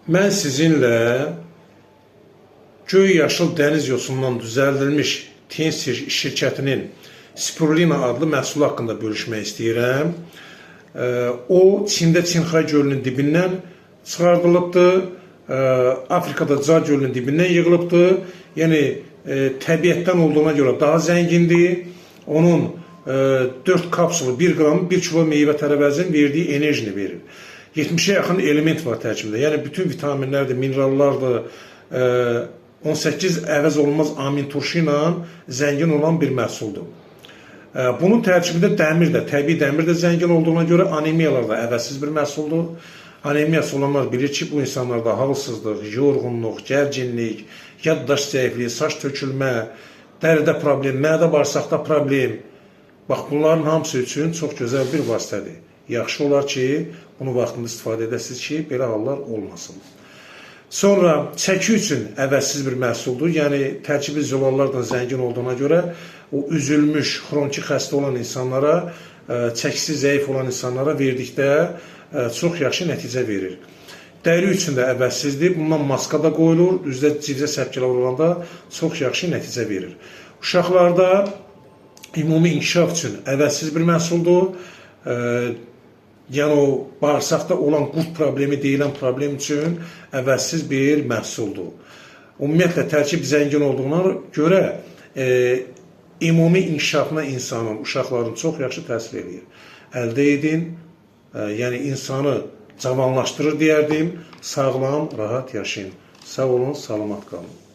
Mən sizinlə göy yaşıl dəniz yosunundan düzəldilmiş Tensir şirkətinin Spirulina adlı məhsulu haqqında bölüşmək istəyirəm. O Çində Çinxay gölünün dibindən çıxardılıbdır. Afrikada Cad gölünün dibindən yığılıbdır. Yəni təbiətdən olduğuna görə daha zəngindir. Onun 4 kapsulu 1 qram 1 kilo meyvə tərəvəzin verdiyi enerjini verir. 70-ə yaxın element var tərkibində. Yəni bütün vitaminlərdir, minerallardır, 18 əvəz olunmaz amin turşu ilə zəngin olan bir məhsuldur. Bunun tərkibində dəmir də, təbii dəmir də zəngin olduğuna görə anemiyalar da əvəzsiz bir məhsuldur. Anemiyası olanlar bilir ki, bu insanlarda halsızlıq, yorğunluq, gərginlik, yaddaş zəifliyi, saç tökülmə, dəridə problem, mədə bağırsaqda problem. Bax, bunların hamısı üçün çox gözəl bir vasitədir. Yaxşı olar ki, bunu vaxtında istifadə edəsiniz ki, belə hallar olmasın. Sonra çəki üçün əvəzsiz bir məhsuldur. Yəni tərkibi zülallarla zəngin olduğuna görə o üzülmüş, xroniki xəstə olan insanlara, çəkisi zəif olan insanlara verdikdə çox yaxşı nəticə verir. Dəri üçün də əvəzsizdir. Bundan maska da qoyulur. Üzdə civcə səpkələr olanda çox yaxşı nəticə verir. Uşaqlarda ümumi inkişaf üçün əvəzsiz bir məhsuldur. Yəni o bağırsaqda olan qurd problemi deyilən problem üçün əvəzsiz bir məhsuldur. Ümumiyyətlə tərkib zəngin olduğuna görə ümumi inkişafına insanın, uşaqların çox yaxşı təsir eləyir. Əldə edin, yəni insanı cavanlaşdırır deyərdim. Sağlam, rahat yaşayın. Sağ olun, salamat qalın.